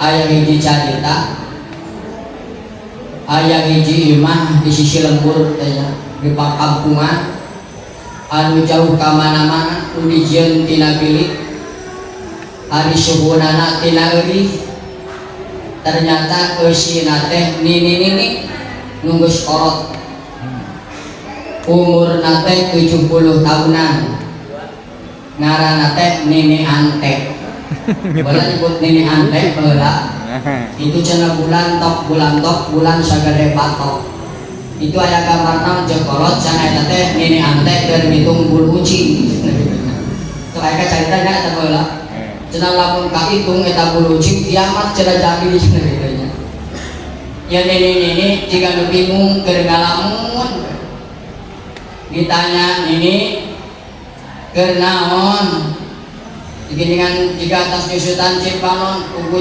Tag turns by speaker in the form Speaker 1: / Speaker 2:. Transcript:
Speaker 1: Aya hiji carita, aya hiji imah di sisi lembur teh nya, di pakampungan anu jauh ka mana-mana, nu dijieun tina bilik, ari suhunana tina eurih. Ternyata eusina teh nini-nini nu geus kolot, umurna teh 70 tahunan, ngaranna teh Nini Ante. Baheula nyebut Nini Ante baheula itu cenah bulan tok, bulan tok, bulan sagede batok. Itu aya gambarna jeung kolot cenah eta teh Nini Ante keur ngitung bulu ucing. Itu aya caritanya eta baheula. Cenah lamun kahitung eta bulu ucing, kiamat cenah jadi cenah kitu nya. Ya, nini nini jika nu bingung keur ngalamun. Ditanya, "Nini, keur naon?" Dengan jika atas nyusutan Cipanon ugu.